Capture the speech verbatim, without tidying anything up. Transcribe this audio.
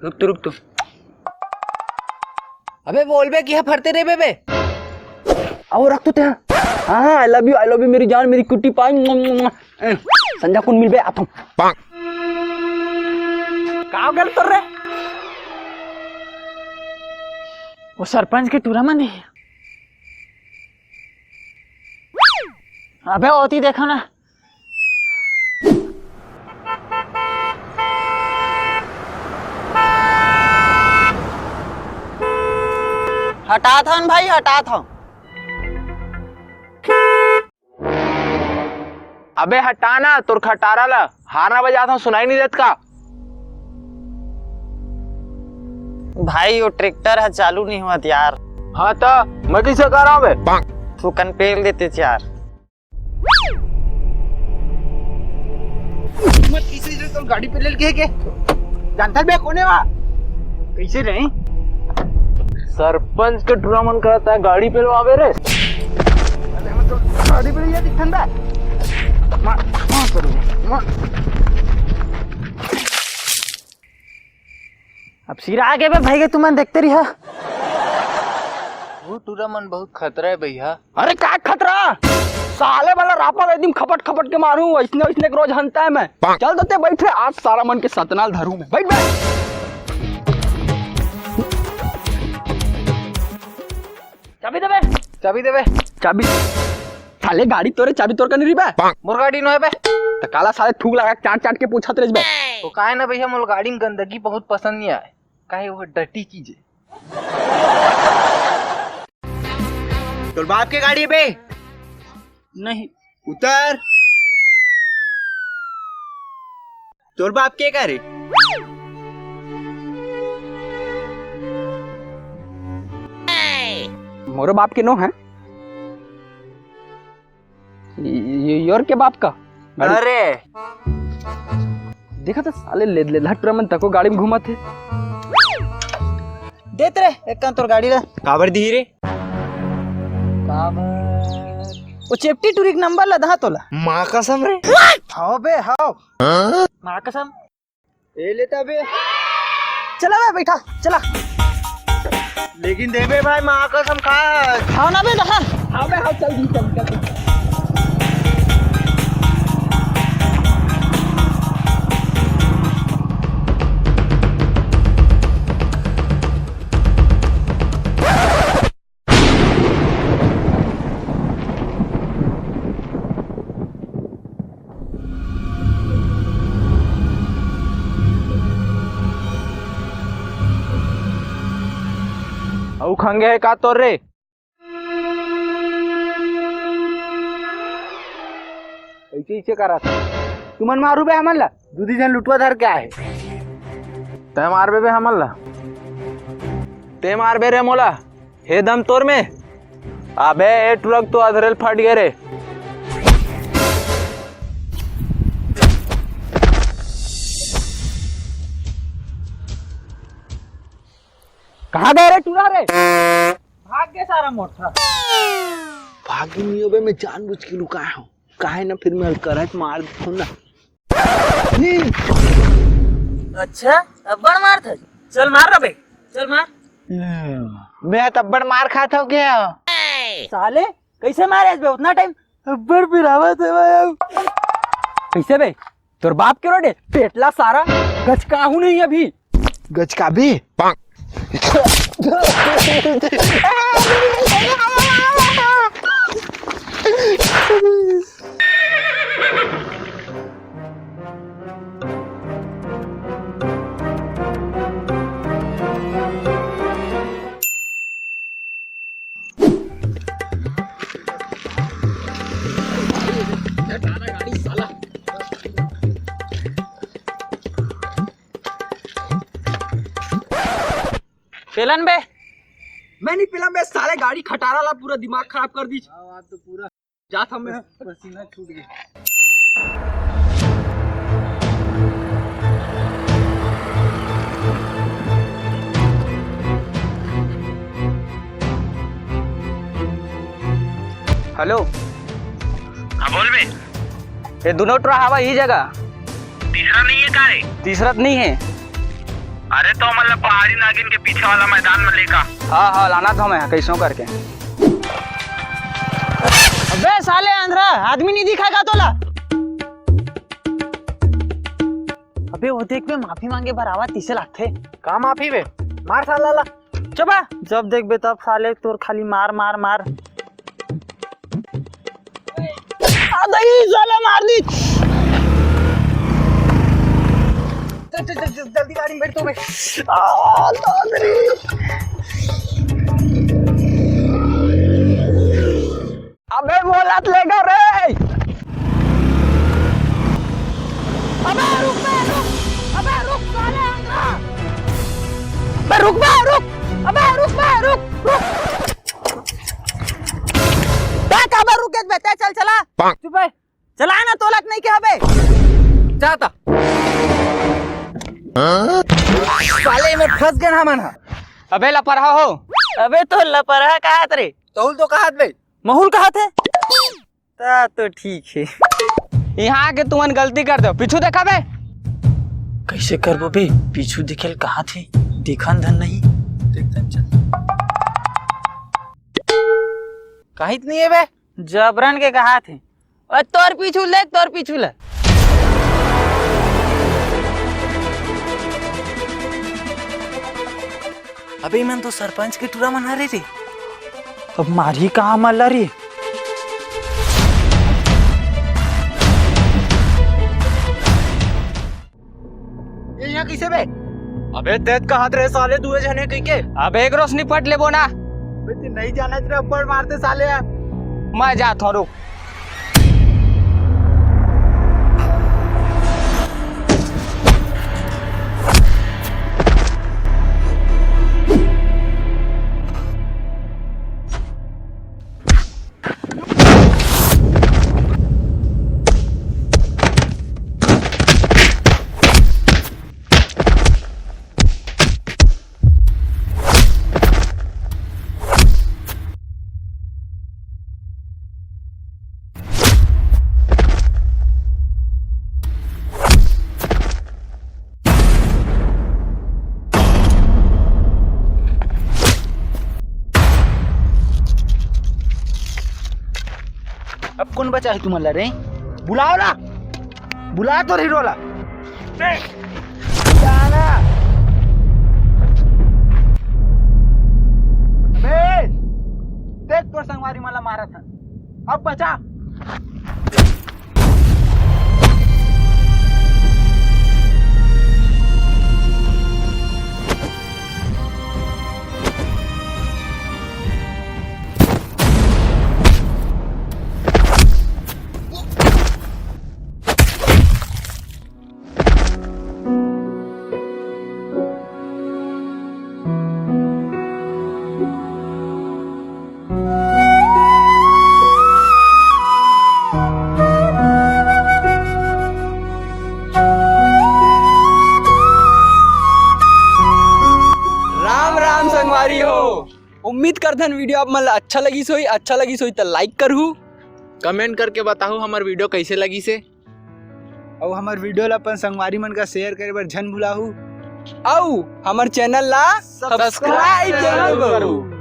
रुक तो, रुक तो। अबे बोल बे, किहाँ फरते रे बे, बे? आओ रख तो ते। हाँ, हाँ, I love you, I love you, मेरी जान, मेरी कुट्टी पाई। संजा कुन मिलबे, आथम। का हो गया तोर रे? वो सरपंच के टूरा मन हे। अबे ओती देखा ना। हटात हन भाई, हटात हन। अबे हटा ना तोर खटारा ला, हारना बजात हूँ, सुनाई नहीं देत का? भाई वो ट्रैक्टर है, चालू नहीं हुआ यार। हाँ तो मैं कैसे कर रहा हूँ बे? तू कन पेल देते यार। मत किसी से तो गाड़ी पे ले के, के जानता बे कोने वा? कैसे रहे? सरपंच के टूरा मन करता है गाड़ी पे लवावे रे। अरे हम तो गाड़ी पे ले जा दिखन बे। मार, मार करो, मार। अब सिरा आगे बे भाई के तुमन देखते रहिया। वो टूरा मन बहुत खतरा है भैया। अरे का खतरा? साले वाला रापा एकदम खपट खपट के मारू, इसने इसने के रोज हनता है मैं। चल तो ते बैठ रे, आज सारा मन के सतनाल धरू मैं। बैठ बे। चाबी देबे। चाबी देबे। चाबी। साले गाड़ी तोरे, चाबी तोर कनी रही बे? मोर गाड़ी नो है बे। त काला साले थूक लगा के चाट चाट के पूछत रहिस बे। तो काहे ना भैया, मोर गाड़ी में गंदगी बहुत पसंद नहीं आए, काहे वो डटी चीज है। तोर बाप के गाड़ी है बे? नहीं। उतर। तोर बाप के का रे? मोरो बाप के नो है। य-, य-, योर के बाप का? अरे। देखा तो साले लेद लेद हटरा मन तको गाड़ी में घूमत हे। देत रे, एक कान तोर गाड़ी ला। काबर दी रे? काबर? वो चेपटी टूरी के नंबर ला दहा तोला। माँ कसम रे। हाव बे, हाव। हाँ? माँ कसम। ए लेता बे। चला बे, बैठा, चला। लेकिन देबे भाई, माँ कसम खा। खाओ ना बे, दहा। हाँ बे, हाँ, चल दी, चल, चल, चल। अउ खंगे है का तोर रे? ऐसे ऐसे करा था। तुमन मारू बे हमन ला? दूधी जन लुटवा धर के आए। तै मारबे बे हमन ला? तै मारबे रे मोला? हे दम तोर में? अबे ए ट्रक तो अधरेल फट गे रे। कहाँ गए रे टूरा रे? भाग गए सारा मोटरा। भागी नहीं होबे, मैं जानबूझ के लुकाया हूँ। काहे ना फिर मैं करंट मार देता हूँ ना। अच्छा, अब्बड़ मार था। चल मार रबे, चल मार। मैं तो अब्बड़ मार खाता हूँ क्या? साले, कैसे मारे बे उतना टाइम? अब्बड़ पिरावत है भाई। कैसे बे? तोर बाप के रोडे पेटला सारा गचकाहू नहीं अभी। गचका बे। पेलन बे। मैं नहीं पेलन बे, साले गाड़ी खटारा ला पूरा दिमाग खराब कर दी। हाँ, आज तो पूरा जात हूँ मैं। पसीना छूट गया। हेलो। हाँ, बोल बे। ये दोनों टुरा हवा ही जगह। तीसरा नहीं है का रे? तीसरा तो नहीं है। अरे तो मतलब पहाड़ी नागिन के पीछे वाला मैदान में लेका। हाँ हाँ, लाना था मैं कैसों करके। अबे साले आंध्रा, आदमी नहीं दिखाएगा तोला। अबे वो देख बे, माफी मांगे बर आवा तिसे लागथे। का माफी बे? मार साला ला। चुप बे, जब देख बे तब साले तोर खाली मार मार मार। आ दई साला मार दी। चल, चल, चल, चल, जल्दी गाड़ी में बैठ तो बे। आ, दादरी। अबे मोला तो लेगा रे। अबे रुक बे, रुक। अबे रुक साले आंध्रा। अबे रुक बे, रुक। अबे रुक बे, रुक, रुक। बे काबर रुके बे, ते चल चला। चुप बे। चला ना, तोलक नहीं क्या बे? जाता। साले में फंस गए ना मन हा। अबे लपरहा हो। अबे तो लपरहा कहात रे। तहुल तो कहात बे। महुल कहात हे। ता तो ठीक है। यहाँ के तुमन गलती कर दो, पीछू देखा बे। कैसे करबो बे? पीछू देखेल कहात हे, देखन धन नहीं। देखन चल। कहीं तो नहीं है बे। जबरन के कहात हे। ओए, तोर पीछू ले, तोर पीछू ले। अबे, इमन तो सरपंच के टूरा मन हरे रे। अब मारही कहाँ मल्ला रे? ये यहाँ कैसे बे? अबे, तेत कहात रहे साले दुए झने कहिके। अबे, एक रोशनी पट लेबो ना। बे, तू नहीं जाना तेरे अब्बड़ मारते साले यार। मैं जात हूँ, रुक। अब कौन बचा है तुम्हारा रे? बुलाओ ना, बुला तो हीरो ला। जाना। बे, देख तोर संगवारी मला मारा था। अब बचा। राम राम संगवारी हो। उम्मीद करथन वीडियो आप मन ला अच्छा लगिस होही। अच्छा लगिस होही त लाइक करहू, कमेंट करके बताहू हमर वीडियो कैसे लगिस हे। अउ हमर वीडियो ला अपन संगवारी मन का शेयर करे बर झन भुलाहू। अउ हमर चैनल ला सब्सक्राइब जरूर करू।